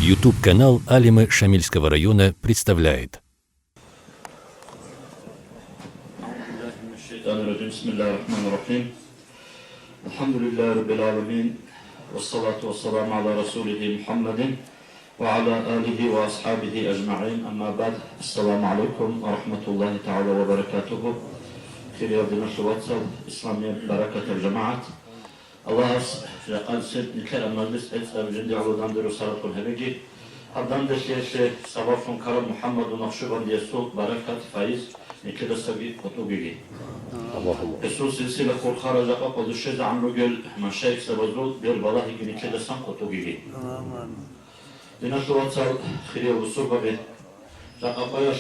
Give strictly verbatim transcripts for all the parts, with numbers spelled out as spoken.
YouTube-канал Алимы Шамильского района представляет. أعوذ بالله من الشيطان الرجيم. بسم الله الرحمن الرحيم. الحمد لله رب العالمين. والصلاة والسلام على رسوله محمد وعلى آله وأصحابه أجمعين. أما بعد. السلام عليكم ورحمة الله تعالى وبركاته. Хириял диналъул вацал, исламияб баракатаб жамагӀат. Аллагьас жакъа нилъер мажлис гӀицӀаб жинди гӀоло данде росараблъун гьабиги, гьаб данделъиялъе сабаблъун ккараб МухӀаммадул Нахшубандиясул баракат, файз нилъедасаги къотӀугиги. Аллагьумма. Гьесул силсила хурхарал жакъа къолдушезегӀан ругел машаихзабазул бер балагьиги нилъедасан къотӀугиги. Амин. Диналъул вацал, хириял бусурбаби, жакъа къоялъ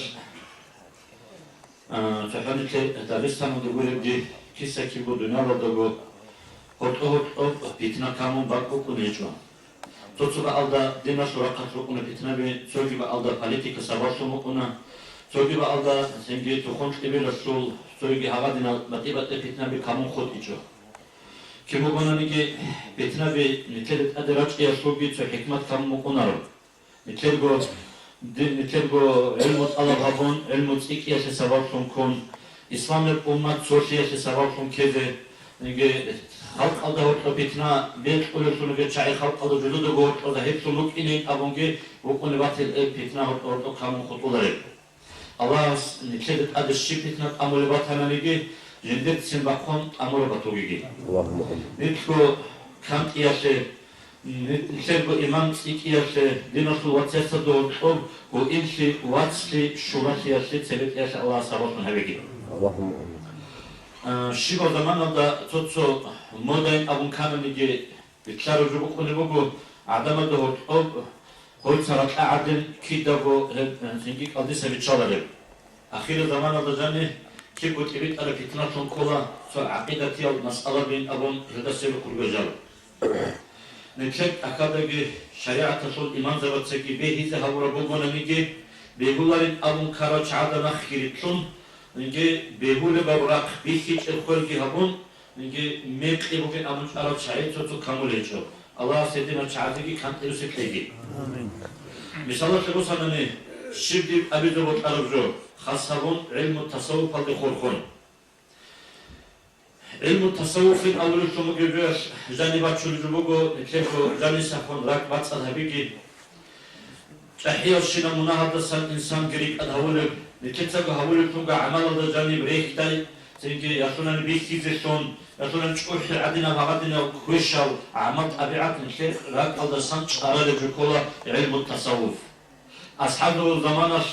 А, цохӀо нилъер Дагъистаналда гуребги, киса-кибго дуниялалдаго гьоркьо-гьоркьоб питна камун бакӀ букӀун гьечӀо. Цо-цо бакӀалда диналъул рахъалъ рукӀуна питнаби, цоги бакӀалда политика сабаблъун букӀуна, цоги бакӀалда цинги тухум-кьибилалъул, цоги гьагъадинал батӀи-батӀи питнаби камун хутӀичӀо. Киб бугонаниги, питнаби нилъеда тӀаде рачӀиялъулги цо хӀикмат камун букӀунаро. Нилъерго, ди-, нилъерго гӀилму тӀалаб гьабун, гӀилму цӀикӀкӀиялъе сабаблъун ккун, исламияб уммат цолъиялъе сабаблъун ккезе, яги халкъалда гьоркьоб питна бекьулевлъун бугеб чагӀи халкъалда жидедаго гьоркьоб загьирлъун рукӀинин абунги букӀунеб батил гьеб питна гьоркьоб-гьоркьоб камун хутӀулареб. Аллагьас нилъеда тӀаде щиб питна тӀамулеб батананиги, жиндирцин бахъун тӀамураб батугеги. Аллагьумма амин. Нилъго кантӀиялъе, нилъерго иман цӀикӀкӀиялъе, диналъул вацасда гьоркьоб гьуинлъи, вацлъи, щулалъиялъе, цебетӀиялъе Аллагьас сабаблъун гьабеги. Аллагьумма амин. А, щибаб заманалда цо-цо модайин абун кананиги, БитӀараб жо букӀунеб буго, гӀадамазда гьоркьоб гьоцӀа ракьа гӀадин кидаго гьеб, э, цинги кӀалдиса биччалареб. Ахирзаманалда жаниб кибго тӀибитӀараб питналъун ккола цо гӀакъидатиял масъалабин абун гьелда сверухъ руго жал. Нилъер тӀахьаздаги шаригӀаталъул имамзабацаги бегьизе гьабураб бугонаниги, бегьуларин абун ккарал чагӀазда нахъги рикълъун, цинги бегьулеб рахъ бихьичӀеб хвелги гьабун, Инги мекъи бугин абун чӀарал чагӀи цо-цо камул гьечӀо. Аллагьас гьединал чагӀазеги кантӀирусе кьеги. Амин. Мисалалъе босанани, щиб диб абизе бокьараб жо, хас гьабун, гӀилму тасаввуфалде хурхун. ГӀилму тасаввуфин абулелъун бугеб жоялъ жаниб бачулеб жо буго, нилъерго жанисахун ракӀ бацӀцӀад гьабиги. ЧӀахӀиялщинаб мунагьалдасан инсанги рикӀкӀад гьавулеб, нилъецаго гьавулеблъунго гӀамалалда жаниб рехьдай, цинги ялъунани бихьизелъун, ялъунани чӀухӀи гӀадинаб гьагъадинаб квешал гӀамал-тӀабигӀат нилъер ракӀалдасан чӀаралеб жо ккола гӀилму тасаввуф. АсхӀабзабазул заманалъ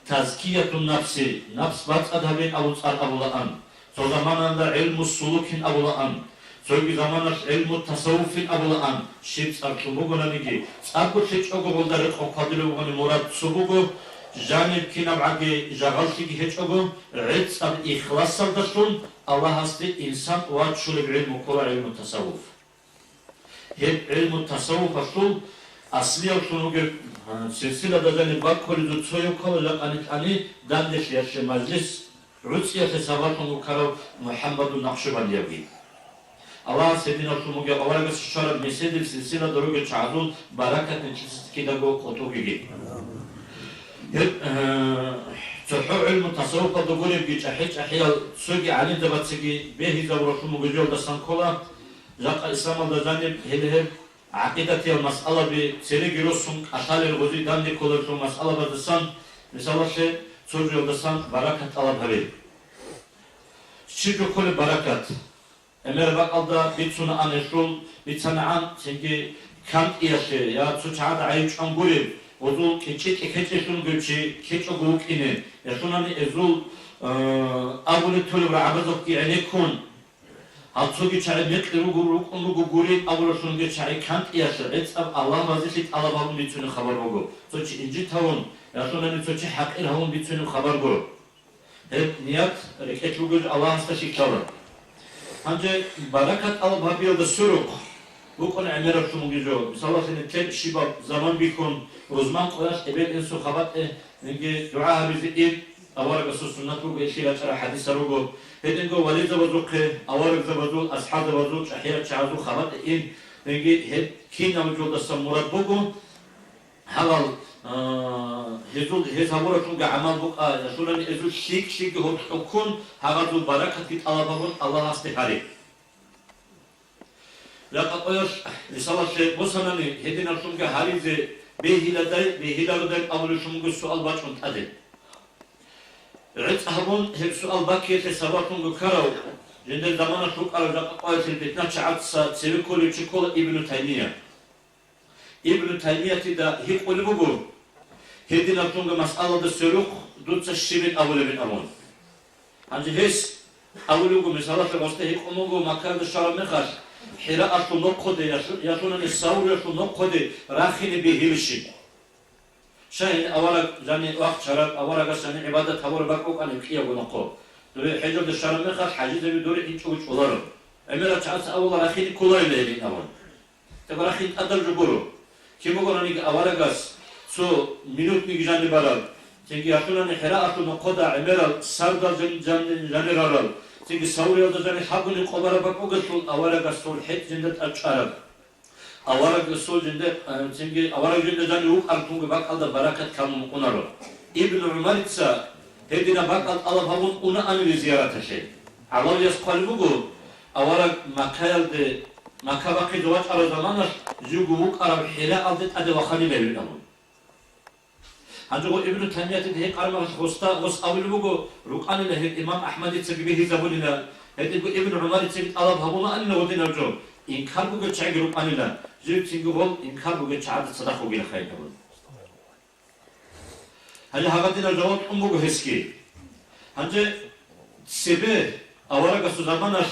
тазкиятун нафси, напс бацӀцӀад гьабин абун цӀар абулаан. Цо заманалда гӀилму сулукин абулаан. Цоги заманалъ гӀилму тасаввуфин абулаан. Щиб цӀар лъун бугонаниги, цӀакъго лъечӀого гъолда рекъон хъвадулеб бугони мурад цо буго, жаниб кинабгӀаги жагъаллъиги гьечӀого, гӀицӀаб ихласалдалъун Аллагьасде инсан вачулеб гӀилму ккола гӀилму тасаввуф. Гьеб гӀилму тасаввуфалъул аслиявлъун вугеб, а, силсилада жаниб баккулезул цояв ккола жакъа-никъани данделъиялъе мажлис, гӀуцӀиялъе сабаблъун вуккарав МухӀаммадул Нахшубандиявги. Аллагьас гьединаллъун вугев аварагас щвараб меседил силсилада ругел чагӀазул баракат нилъеца кидаго къотӀугеги. Гьеб, э, цохӀо гӀилму тасаввуфалда гуребги чӀахӀи-чӀахӀиял цоги гӀалимзабацаги бегьизабураллъун бугеб жоялдасан ккола, Жакъа исламалда жаниб гьеле гьеб гӀакъидатиял масъалаби цереги росун кӀалъалел гъози данде кколеллъун масъалабаздасан, мисалалъе, цо жоялдасан баракат тӀалаб гьабе. Щиб жо кколеб баракат? ГӀемераб бакӀалда бицунаан гьелъул, бицанагӀан цинги кантӀиялъе я цо чагӀада гӀайиб чӀван гуреб, гъозул кӀинчӀи-кӀикечӀелъун гьев чи ккечӀого вукӀине, ялъунани гьезул, э, абулеб-толеб рагӀабазухъги гӀенеккун, Гьал цоги чагӀи мекъи руго, рукӀун руго гурин абуралъунги чагӀи кантӀиялъе гӀицӀаб Аллагь разилъи тӀалаб гьабун бицунеб хабар буго. Цо чи инжит гьавун, ялъунани цо чи хӀакъир гьавун бицунеб хабар гуро. Гьеб ният рекӀелъ ругел Аллагьасда лъикӀлъала. Гьанже баракат тӀалаб гьабиялда сверухъ букӀун гӀемераблъун бугеб жо. Мисалалъе, нилъер щибаб заман бихьун, рузман къоялъ эбел-инсул хабатӀе Цинги дугӀа гьабизе ин аварагасул суннат буго, илъи рачӀарал хӀадисал руго. Гьединго вализабазухъе, аварагзабазул, асхӀабзабазул, чӀахӀиял чагӀазул хабатӀе ин, цинги гьеб кинаб жолдасан мурад буго, Гьалал, а, гьезул, гьез гьабуралъунги гӀамал букӀа, ясулани гьезул лъикӀ-лъикӀги гьоркьоб ккун, гьагъазул баракатги тӀалаб гьабун Аллагьасде гьаре. Жакъа къоялъ мисалалъе босанани, гьединаблъунги гьаризе бегьиладай, бегьилародай абулелъунги суал бачӀун тӀаде. ГӀицӀ гьабун, гьеб суал баккиялъе сабаблъунги ккарав, жиндир заманалъ рукӀарав жакъа къоялъул питначагӀаца цеве кколев чи ккола Ибну Таймия. Ибну Таймиятида гьикъулеб буго, гьединаблъунги масъалада сверухъ дуца щибин абулебин абун. Гьанже гьес абулеб буго, мисалалъе, гъосда гьикъун буго, Маккаялда щвараб мехалъ, ХӀираалъул нохъоде, ясу-, ясунани Савриялъул нохъоде рахине бегьилищин. Щай гьениб авараг жани вахчараб, аварагас жани гӀибадат гьабураб бакӀ букӀанин кӀиябго нохъо. Доб хӀежалде щвараб мехалъ, хӀажизаби дур гьинчӀого чӀоларо. ГӀемерал чагӀаца абула рахине кколарила гьедин абун. Гьеб рахин тӀадаб жо гуро. Кин бугониги аварагас цо минутниги жаниб бараб, цинги ясунани ХӀираалъул нохъода гӀемерал сардал жан-, жан-, жанир рарал, цинги Савриялда жани лъабгони къо бараб бакӀ бугелъул, аварагасул хӀетӀ жинда тӀад чӀвараб. Аварагасул жинда, э, цинги авараг жинда жани вукӀаралъунги бакӀалда баракат камун букӀунаро. Ибну ГӀумарица гьединаб бакӀал тӀалаб гьабун унаанили зияраталъе. ГӀалавияс хъвалеб буго, авараг Маккаялде, Макка бахъизе вачӀараб заманалъ живго вукӀараб ХӀираалде тӀаде ваханила гьебин абун. Гьанже гъо Ибну Таймиятида гьекъараб мехалъ гъосда, гъос абулеб буго, рукӀанила гьеб имам АхӀмадицаги бегьизабунила, гьединго Ибну ГӀумарицаги тӀалаб гьабунаанила гъодинаб жо, инкар бугел чагӀиги рукӀанила, жив цинги гъол инкар бугел чагӀазда цадахъ вугилахъайин абун. Гьале гьагъадинаб жаваб кьун буго гьесги. Гьанже цебе аварагасул заманалъ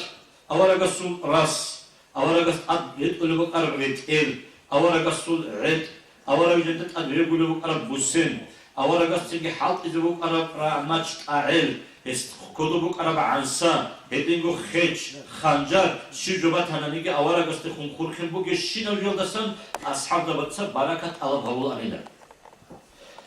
аварагасул рас, аварагас тӀад ретӀулеб букӀараб ретӀел, аварагасул гӀетӀ, авараг жинда тӀад регулеб букӀараб бусен, аварагас цинги хӀалтӀизе букӀараб рагӀмач тӀагӀел, гьес кодоб букӀараб гӀанса, гьединго хеч, ханжар, щиб жо батананиги аварагасдехун хурхин бугебщинаб жоялдасан асхӀабзабаца баракат тӀалаб гьабулаанила.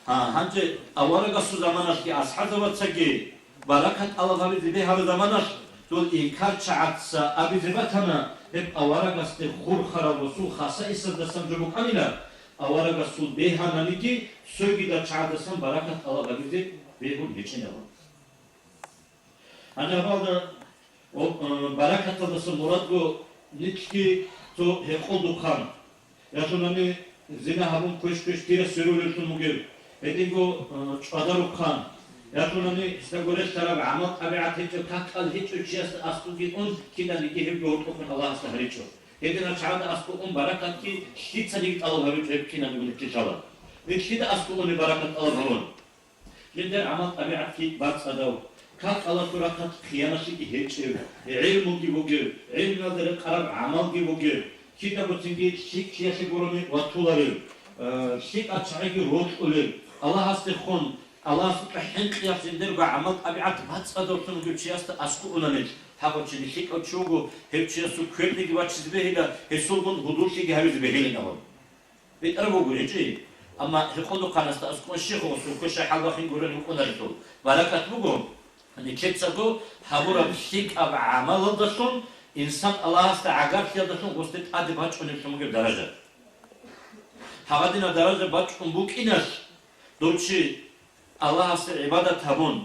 Гьа, гьанже аварагасул заманалъги асхӀабзабацаги баракат тӀалаб гьабизе бегьараб заманалъ, дол инкарчагӀаца абизе батана, гьеб аварагасде хурхарав расул хасаисаздасан жо букӀанила, аварагасул бегьананиги цогидал чагӀаздасан баракат тӀалаб гьабизе бегьун гьечӀин абун. Гьанже гьабалда, о, э, баракаталдаса мурадго нилъги цо гьекъолдухъан, ясунани зина гьабун квеш-квеш тира сверулевлъун вугев, гьединго, э, чӀвадарухъан, ясунани гьесдаго релълъараб гӀамал-тӀабигӀат гьечӀев, какал гьечӀев чиясда аскӀовги ун, киналниги гьебги гьоркьохъун Аллагьасда гьаричӀо. Гьединал чагӀазда аскӀов ун баракатги лъицаниги тӀалаб гьабичӀо гьеб киналниги нилъе лъала. Нилъеда аскӀов уни баракат тӀалаб гьабун. Жиндир гӀамал-тӀабигӀатги бацӀцӀадав, какалалъул рахъалъ хияналъиги гьечӀев, гӀелмуги бугев, гӀелмуялда рекъараб гӀамалги бугев, кидаго цинги лъикӀлъиялъе гурони ватуларев, э, лъикӀал чагӀиги рокьулев, Аллагьасдехун, Аллагьасукьа хӀинкъиялъ жиндирго гӀамал-тӀабигӀат бацӀцӀадавлъун вугев чиясда аскӀов уна нилъ, гьагъав чи лъикӀав чи вуго, гьев чиясул кверниги бачизе бегьила, гьесулгун гьудуллъиги гьабизе бегьилин абун. БетӀер буго гьечӀи, амма гьекъолухъанасда аскӀов щихъ гъосул квешай хӀалбахъин гурел вукӀунарелъул баракат буго, нилъецаго гьабураб лъикӀаб гӀамалалдалъун инсан Аллагьасда гӀагарлъиялдалъун гъосде тӀаде бачӀунеблъун бугеб даража. Гьагъадинаб даража бачӀун букӀиналъ, дов чи Аллагьасде гӀибадат гьабун,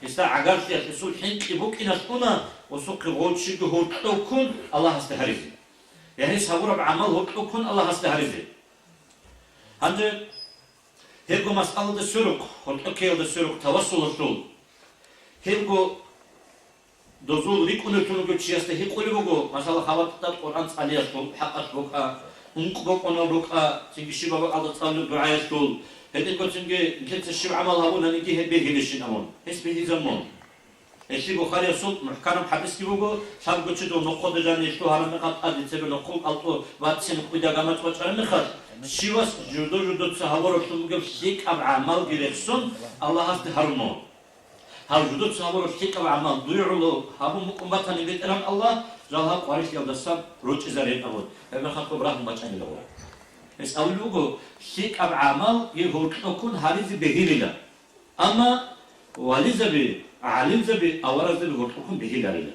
гьесда гӀагарлъиялъ гьесул хӀинкъи букӀиналъ уна, гъосухъе гъов чиги гьоркьов ккун Аллагьасде гьаризе. Я гьес гьабураб гӀамал гьоркьов ккун Аллагьасде гьаризе. Гьанже гьебго масъалада сверухъ, гьоркьов ккеялда сверухъ тавассулалъул, гьебго дозул рикӀкӀунеблъун вугев чиясда гьикъулеб буго, масала, хабатӀа тӀад Къуръан цӀалиялъул хӀакъалъ букӀа, ункъ бокьунал рукӀа, цинги щибаб бакӀалда цӀалулеб дугӀаялъул, гьединго цинги нилъеца щиб гӀамал гьабунаниги гьеб бегьилищин абун, гьес бегьизабун. Гьелъие Бухариясул мухӀканаб хӀадисги буго, лъабго чи дов нохъода жаниялъул гьараб мехалъ тӀаде цебе нохъо кӀалтӀу бацин кӀида гамачӀ бачӀараб мехалъ, щивас жидер-жидерца гьабураблъун бугеб лъикӀаб гӀамалги рехсон Аллагьасде гьаруна. Гьав жидерца гьабураб лъикӀаб гӀамал дуе гӀоло гьабун букӀун батани, БетӀергьан Аллагь, жал гьаб къварилъиялдаса рорчӀизарин абун, гьеб мехалъ рагьун бачӀанила гъо. Гьес абулеб буго, лъикӀаб гӀамалги гьоркьоккун гьаризе бегьилила. Амма вализаби, гӀалимзаби авараздаби гьоркьоккун бегьиларила.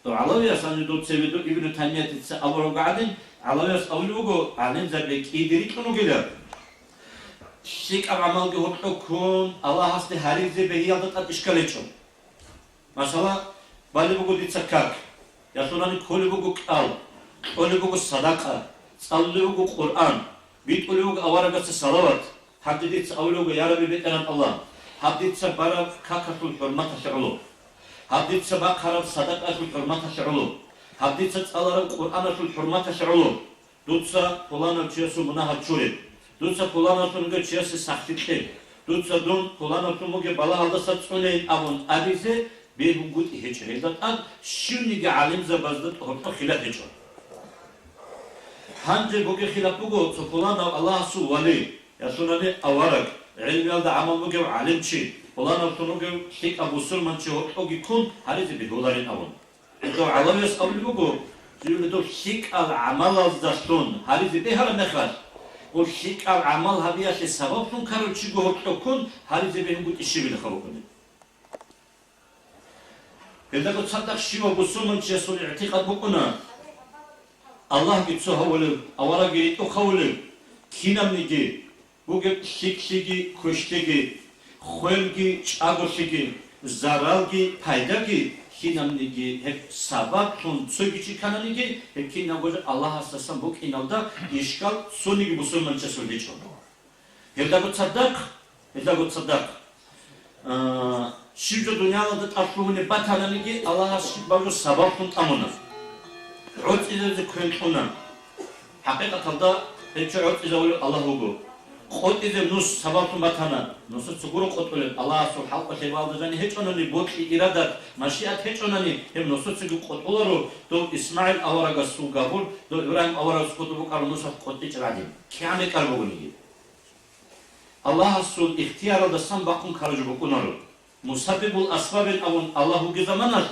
Дов гӀалавияс, гьанже дов цеве дов Ибну Таймиятица абураб гӀадин, гӀалавияс абулеб буго, гӀалимзаби кӀиде рикӀкӀун вугила. ЛъикӀаб гӀамалги гьоркьоб ккун, Аллагьасде гьаризе бегьиялда тӀад ишкал гьечӀо. Масала, балеб буго дица как, ясунани кколеб буго кӀал, кьолеб буго садакъа, цӀалулеб буго Къуръан, битӀулеб буго аварагасда салават, гьанже дица абулеб буго: «Я Рабби БетӀергьан Аллагь, гьаб дица бараб какалъул хӀурматалъе гӀоло, гьаб дица бахъараб садакъаялъул хӀурматалъе гӀоло, гьаб дица цӀалараб Къуръаналъул хӀурматалъе гӀоло». Дуца пуланав чиясул мунагьал чуреб. Дуца пуланавлъунго чиясе сахлъи кье. Дуца дун пуланавлъун бугеб балагьалдаса цӀунейин абун абизе бегьунгутӀи гьечӀо. Гьелда тӀад щивниги гӀалимзабазда тӀогьоркьоб хилаф гьечӀо. Гьанже бугеб хилаф буго, цо пуланав Аллагьасул вали, ясунани авараг, гӀелмиялда гӀамал бугев гӀалимчи, пуланавлъун вугев лъикӀав бусурманчи гьоркьоги ккун гьаризе бегьуларин абун. Гьев гӀалавияс абулеб буго, жив гьедул лъикӀал гӀамалаздалъун гьаризе бегьараб мехалъ, гьул лъикӀал гӀамал гьабиялъе сабаблъун ккарав чиго гьоркьоб ккун гьаризе бегьунгутӀи щибилаха букӀунеб. Гьелдаго цадахъ щивав бусурманчиясул игӀтикъад букӀуна, Аллагьги цо гьавулев, аварагги ритӀухъ гьавулев, кинабниги бугеб лъикӀлъиги квешлъиги, хвелги чӀаголъиги, заралги пайдаги, кинабниги гьеб сабаблъун цоги чи ккананиги, гьеб кинабго жо Аллагьасдасан букӀиналда ишкал цониги бусурманчиясул гьечӀо. Гьелдаго цадахъ, гьелдаго цадахъ, а, щиб жо дуниялалда тӀад лъугьунеб батананиги, Аллагьас щибаб жо сабаблъун тӀамуна. ГӀорцӀизазе квен кьуна. ХӀакъикъаталда гьеб чи гӀорцӀизавулев Аллагь вуго. КъотӀизе нус сабаблъун батана, нусаца гуро къотӀулеб, Аллагьасул хӀалкъалъе балда жани гьечӀонани бокьи, ирадат, машиат гьечӀонани, гьеб нусацаги къотӀуларо, дов ИсмагӀил аварагасул габур, дов Ибрагьим аварагасул кодоб букӀараб нусалъ къотӀичӀ гӀадин, кигӀан рекӀараб бугониги. Аллагьасул ихтияралдасан бахъун ккараб жо букӀунаро. Мусаббибул асбабин абун Аллагь вугеб заманалъ,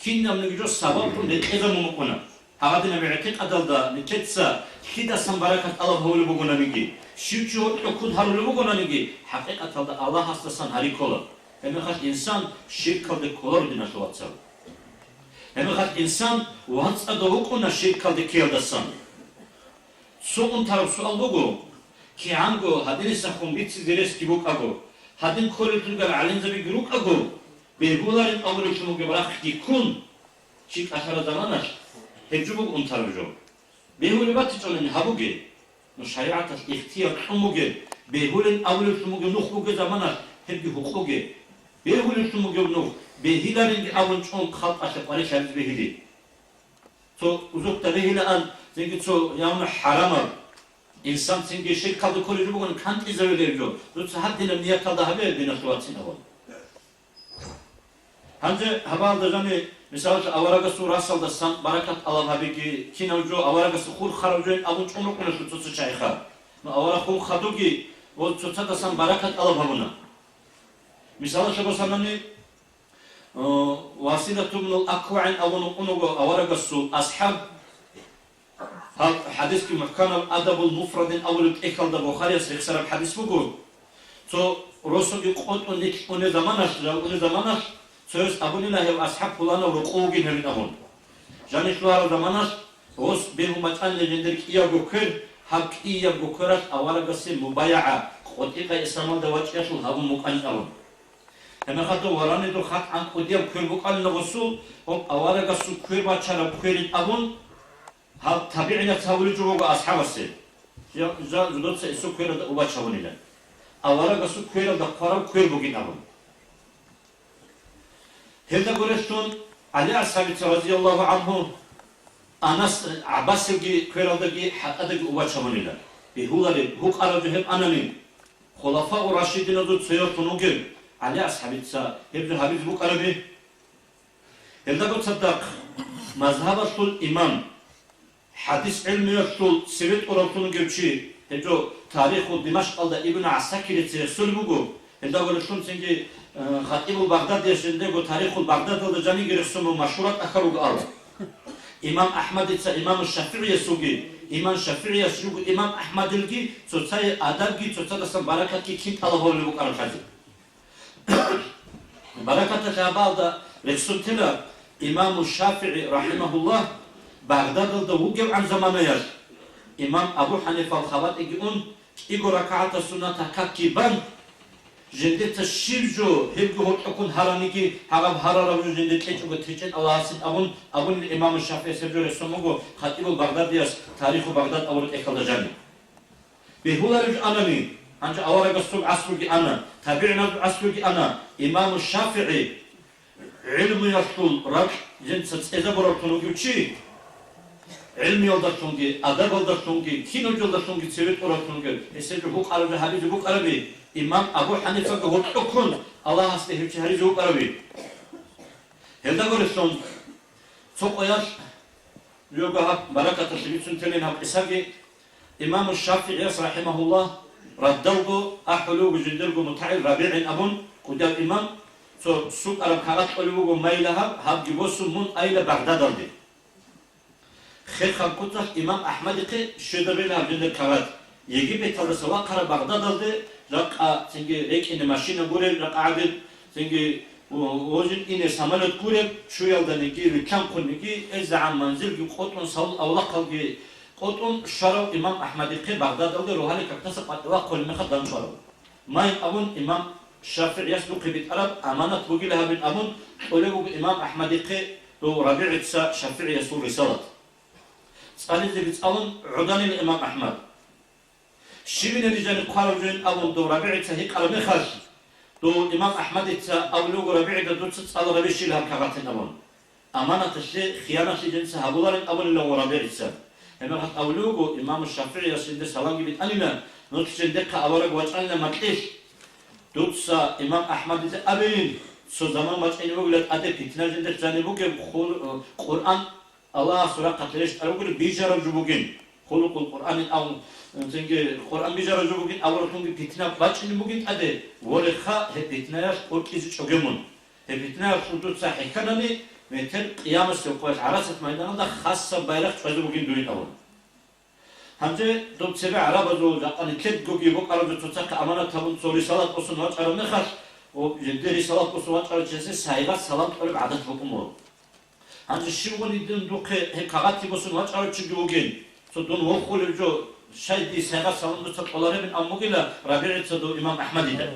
кинабниги жо сабаблъун рекъезабун букӀуна. Гьагъадинаб игӀтикъадалда нилъеца лъидасан баракат тӀалаб гьабулеб бугонаниги, щив чи гьоркьоб ккун гьарулеб бугонаниги, хӀакъикъаталда Аллагьасдасан гьари ккола. Гьебмехалъ инсан ширкалде кколаро, диналъул вацал. Гьебмехалъ инсан вацӀцӀадав вукӀуна ширкалде ккеялдасан. Цо унтараб суал буго, кигӀанго гьадинасехун бицизе ресги букӀаго, гьадин кколеблъун ругел гӀалимзабиги рукӀаго, бегьуларин абулеблъун бугеб рахъги ккун, чи кӀалъараб заманалъ гьеб жо буго унтараб жо. Бегьулеб батичӀонани гьабуге. Ну, шаригӀаталъ ихтияр кьун бугеб, бегьулин абулеблъун бугеб нух бугеб заманалъ гьебги гьукъуге. Бегьулеблъун бугеб нух бегьиларинги абун чӀун халкъалъе къварилъ гьаризе бегьили. Цо узухъа бегьилаан, цинги цо явно хӀарамаб, инсан цинги ширкалде кколеб жо бугони кантӀизавилеб жо, дуца гьадинаб нияталда гьабе, диналъул вацал. Гьанже гьабаалда жани, мисалалъе, аварагасул расалдасан баракат тӀалаб гьабиги, кинав жо аварагасда хурхарав жойин абун чӀун рукӀуналъул цо-цо чагӀиха. Ну, авараг хун хадуги ва цоцадасан баракат тӀалаб гьабуна. Мисалалъе босанани, Э, Василату бнул АквагӀин абун вукӀун вуго аварагасул асхӀаб. Гьаб хӀадисги мухӀканаб Адабул Муфрадин абулеб тӀехьалда Бухарияс рехсараб хӀадис буго. Цо росуги къотӀун нилъ унеб заманалъ, жал унеб заманалъ, цояс абунила гьев асхӀаб пуланав рокъов вугин гьебин абун. Жанив лъугьараб заманалъ гъос бегьун бачӀанила жиндир кӀиябго квер, гьаб кӀиябго квералъ аварагасе мубайагӀа, къотӀи-къай исламалда вачӀиялъул гьабун букӀанин абун. Гьебмехалда варанидул хатӀ гӀан кӀудияб квер букӀанила гъосул, гьоб аварагасул квер бачараб кверин абун, гьаб табигӀинас гьавулев жо вуго асхӀабасе. Я, жа-, жидеца гьесул квералда убач гьабунила. Аварагасул квералда хъвараб квер бугин абун. Гьелда гурелъун ГӀали асхӀабица, разияллагьу гӀангьу, Анас ГӀаббасилги квералдаги хӀатӀадаги убач гьабунила. Бегьулареб, гьукъараб жо гьеб анани, Хулафау Рашидиназул цоялъун вугев ГӀали асхӀабица гьеб жо гьабизе букӀараби? Гьелдаго цадахъ мазгьабалъул имам, хӀадис гӀелмуялъул цеве тӀурав вугев чи, гьеб жо Тариху Димашкъалда Ибн ГӀасакирица рехсолеб буго, гьелдагурелъунцинги, э, Хатибул Багъдадияс жиндего Тарихул Багъдадалда жаниги рехсон буго, машгьурат ахьар руго абун. Имам АхӀмадица Имаму ШафигӀиясулги, Имам ШафигӀияс руго Имам АхӀмадилги цоцае адабги цоцадасан баракатги кин тӀалаб гьабулеб букӀараб лъазе. Баракаталъе гьабаалда рехсон тела Имаму ШафигӀи, рахӀимагьуллагь, Багъдадалда вугевгӀан заманаялъ, Имам Абу ХӀанифал хабатӀиги ун, кӀиго ракагӀатал суннатал какги бан, жиндица щиб жо гьебги гьоркьохъун гьараниги, гьаб гьарараб жо жинда кьечӀого течӀин Аллагьасин абун, абунил имаму ШафигӀияс. Гьеб жо рехсон буго хатӀибул Багъдадияс «Тариху Багъдад» абураб тӀехьалда жаниб. Бегьулареб жо анани, гьанже аварагасул гӀасруги ана, табигӀиназул гӀасруги ана, имаму ШафигӀи гӀилмуялъул ракь жинца цӀезабураб вугев чи, гӀилмуялдалъунги, адабалдалъунги, кинаб жоялдалъунги цеве тӀураб вугев, гьесие жо гьукъараб жо гьабизе букӀараби, имам Абу ХӀанифаги гьоркьохъун Аллагьасде гьев чи гьаризе вукӀараби. Гьелда гурелъул, цо къоялъ Жого гьаб баракаталъе бицун телин гьаб къисаги. Имаму ШафигӀияс, рахӀимагьуллагь, радалго ахӀулев вуго жиндирго мутагӀил РабигӀин абун, кӀудияв имам, цо сукӀараб кагъат кьолев вуго майила гьаб, гьабги босун мун айила Багъдадалде. Хехаб куцалъ имам АхӀмадихъе щвезабила гьаб жиндир кагъат. Египеталдаса вахъараб Багъдадалде, жакъа цинги рекӀине машина гурел, жакъа гӀадин, цинги О, гьожин ине самолет гуреб, чуялданиги, вилълъанхъуниги, эзегӀан манзилги къотӀун, сал-, авлахъалги къотӀун, щварав имам АхӀмадихъе Багъдадалде рогьалил какдаса къватӀивахъулеб мехалъ данчӀварав. Майин абун имам ШафигӀияс духъе битӀараб аманат бугила гьабин абун, кьолеб буго имам АхӀмадихъе дов РабигӀица ШафигӀиясул рисалат. ЦӀализеги цӀалун гӀоданила имам АхӀмад. Щибине рижани хъвараб жойин абун дов РабигӀица гьикъараб мехалъ, дов имам АхӀмадица абулев вуго РабигӀида дуца цӀаларабищила гьаб кагъатин абун. Аманаталъе хиянатлъи жинца гьабуларин абунила вуго РабигӀица. Гьебмехалъ абулев вуго, имаму ШафигӀияс жинде саламги битӀанила, нуц жиндехъа авараг вачӀанила макьилъ. Дуца имам АхӀмадида абейин, цо заман бачӀине бугила тӀаде питна жиндехъ жаниб бугеб хул-, Къуръан Аллагьасул рахъалъе рещтӀараб бугеб бижараб жо бугин, хулукъул Къуръанин абун, цинги Къуръан бижараб жо бугин абуралъунги питна бачӀине бугин тӀаде, волеха, гьеб питнаялъ къуркьизе чӀоге мун. Гьеб питнаялъул дуца хӀехьанани, метер къиямасеб къоялъ ГӀарасат майданалда хасаб байрахъ чӀвазе бугин дуе абун. Гьанже доб цебе гӀарабазул жакъа нилъедгоги букӀараб жо цоцахъе аманат гьабун цо рисалат босун вачӀараб мехалъ, о, жинде рисалат босун вачӀарав чиясе сайгъат салам кьолеб гӀадат букӀун буго. Гьанже щибгъуни дун духъе гьеб кагъатги босун вачӀарав чиги вугин, цо дун вохулев жо, щай дие сайгъат салам дуца кьоларебин абун бугила РабигӀица дов имам АхӀмадида.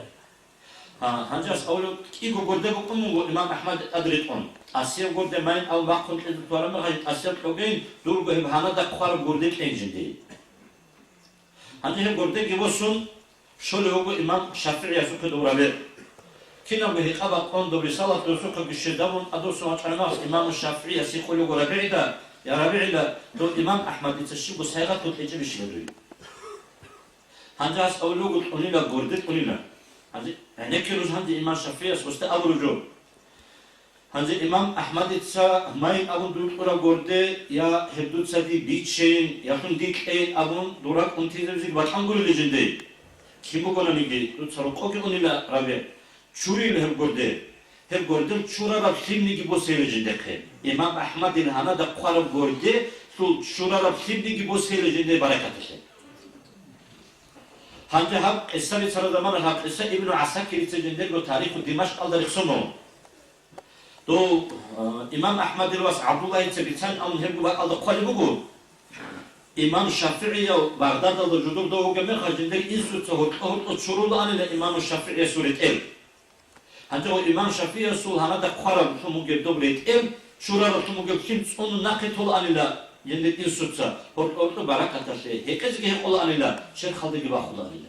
Гьа, гьанже гьас абулеб, кӀиго гурде букӀун буго имам АхӀмад тӀад ритӀун. ТӀасияб гурде майин абун бахъун кьезе кколараб мехалъ, тӀасияб кьогейин, дурго гьеб гьанада хъвараб гурде кьейин жиндие. Гьанже гьеб гурдеги босун, щолев вуго имам ШафигӀиясухъе дов РабигӀ. Кинабго гьикъа бакъун доб рисалат досухъеги щвезабун, тӀадвуссун вачӀараб мехалъ имаму ШафигӀияс гьикъулев вуго РабигӀида, я РабигӀила, дов имам АхӀмадица щибго сайгъат кьечӀебищила дуе? Гьанже гьас абулеб буго, кьунила, гурде кьунила. Гьанже гӀенекке нуж гьанже имам ШафигӀияс гьесда абураб жо. Гьанже имам АхӀмадица майин абун дуе кьураб гурде, я гьеб дуца дие бичейин, я лъун дие кьейин абун, дур ракӀ унтизабизеги бакьан гурила жинде. Кин бугонаниги, дуца рокъоги унила, РабигӀ. Чурила гьеб гурде. Гьеб гурдел чурараб лъимниги босейила жиндехъе. Имам АхӀмадил гьанада хъвараб гурделъул чурараб лъимниги босейила жинде баракаталъе. Гьанже гьаб къисса бицараб замана гьаб къисса Ибну ГӀасакирица жиндирго Тариху Димашкъалда рехсон буго. Дов, э, имам АхӀмадил вас ГӀабдуллагьица бицан абун гьебго бакӀалда хъвалеб буго. Имам ШафигӀияв Багъдадалда жидер дов вугеб мехалъ, жиндир инсуца гьоркьо-гьоркьо чурулаанила имаму ШафигӀиясул ретӀел. Гьанже гьев имам ШафигӀиясул гьанада хъвараб лъун бугеб доб ретӀел, чурараб лъун бугеб лъим цӀунун нахъе толаанила жиндир инсуца, гьоркьо-гьоркьо баракаталъе, гьекъезеги гьекъолаанила, черхалдаги бахулаанила.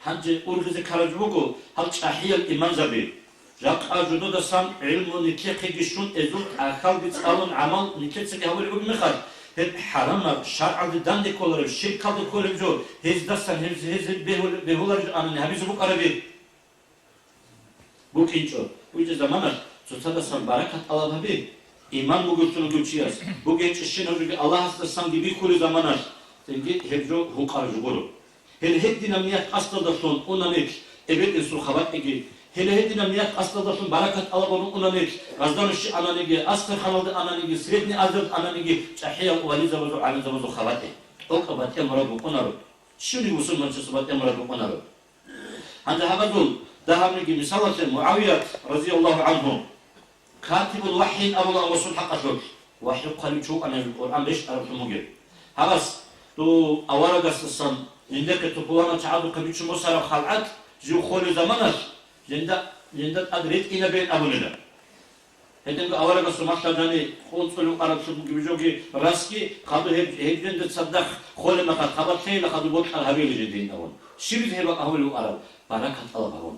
Гьанже ургъизе ккараб жо буго гьал чӀахӀиял имамзаби. Жакъа жододасан гӀилму нилъехъеги щун, эзул тӀахьалги цӀалун гӀамал нилъецаги гьабулеб бугеб мехалъ, гьеб хӀарамаб, шаргӀалде данде кколареб, ширкалде кколеб жо, гьездасан гьез, гьез, гьез бегьул-, бегьулареб жо ана гьабизе букӀараби? БукӀинчӀо. БукӀинчӀеб заманалъ цоцадасан баракат тӀалаб гьабе, иман бугевлъун вугев чияс, бугебщинаб жоги Аллагьасдасанги бихьулеб заманалъ, цинги гьеб жо гьукъараб жо гуро. Гьеле гьединаб ният-къасдалдалъун уна нилъ эбел-инсул хабатӀеги, гьеле гьединаб ният-къасдалдалъун баракат тӀалабун уна нилъ, гъазда-нущи ананиги, Астраханалде ананиги, Средний Азиялде ананиги, чӀахӀиял вализабазул, гӀалимзабазул хабатӀе. ТӀокӀаб батӀияб мурад букӀунаро. Щивниги бусурманчиясул батӀияб мурад букӀунаро. Гьанже гьабазул дагьабниги мисалалъе МугӀавият, разияллагьу гӀангьу, катибул вахӀйин абула авасул хӀакъалъулъ, вахӀю хъвалев чи вукӀана, Къуръан рещтӀараблъун бугеб. Гьабас Дов аварагасдасан жиндехъе цо пуланав чагӀазухъе бичун босараб халгӀат жив холеб заманалъ жинда, жинда тӀад ретӀинабейин абунила. Гьединго аварагасул малъа жани къунцӀулев араблъун бугеб жоги расги, хадув гьеб, гьеб жинда цадахъ холеб мехалъ хабалъейила, хадув бокьараб гьабейила жиндиин абун. Щибизе гьеб бакӀ гьабулев араб? Баракат тӀалаб гьабун.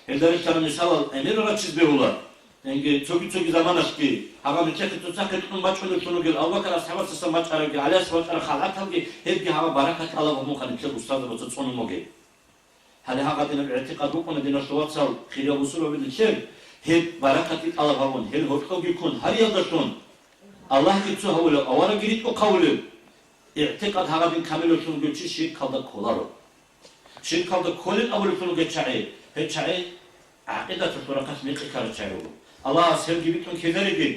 Гьелда релълъараб мисалал гӀемерал рачиз бегьула. Гьанже цоги-цоги заманалъги, гьаб нилъехъе цоцахъе кьун бачӀунеблъун ругел Абу Бакр асхӀабасдасан бачӀарабги, ГӀалиясдасан бачӀараб халгӀаталги, гьебги гьаб баракат тӀалаб гьабун хадуб устарзабаца цӀунун бугеб. Гьале гьагъадинаб игӀтикъад букӀуна, диналъул вацал, хириял бусурбаби, нилъер гьеб баракатги тӀалаб гьабун, гьел гьоркьовги ккун, гьариялдалъун Аллагьги цо гьавулев, аварагги ритӀухъ гьавулев игӀтикъад гьагъадин камилавлъун вугев чи ширкалда кколаро. Ширкалда кколин абулевлъун вугев чагӀи, гьев чагӀи гӀакъидаталъул рахъалъ мекъи ккарав чагӀи вуго. Аллагьас гьелги битӀун ккезариги,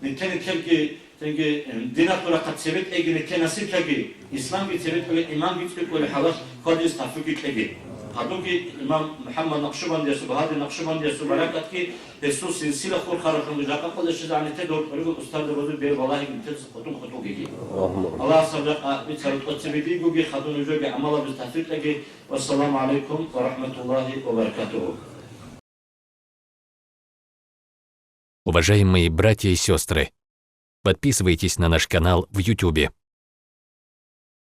нилъер-нилъерги, цинги, диналъул рахъалъ цебетӀ эги нилъее насиблъаги, исламги цебетӀулел, иманги цӀикӀкӀулел хӀалалъ хьвадизе тавфикъги кьеги. Гьадинги имам МухӀаммад Накъшубандиясул, Багьадин Накъшубандиясул баракатги, гьесул силсила хурхаралъун жакъа къоялъ щвезегӀан нилъеда гьоркьоригун устарзабазул бер балагьиги нилъеца хутӀун-хутӀугеги. Аллагьас гьаб жакъа бицараб тӀоцебе дигоги, хадуб нужееги гӀамалабизе тавфикъ кьеги. Вассаламу гӀалайкум ва рахӀматуллагьи ва баракатугьу. Уважаемые братья и сестры, подписывайтесь на наш канал в Ютубе.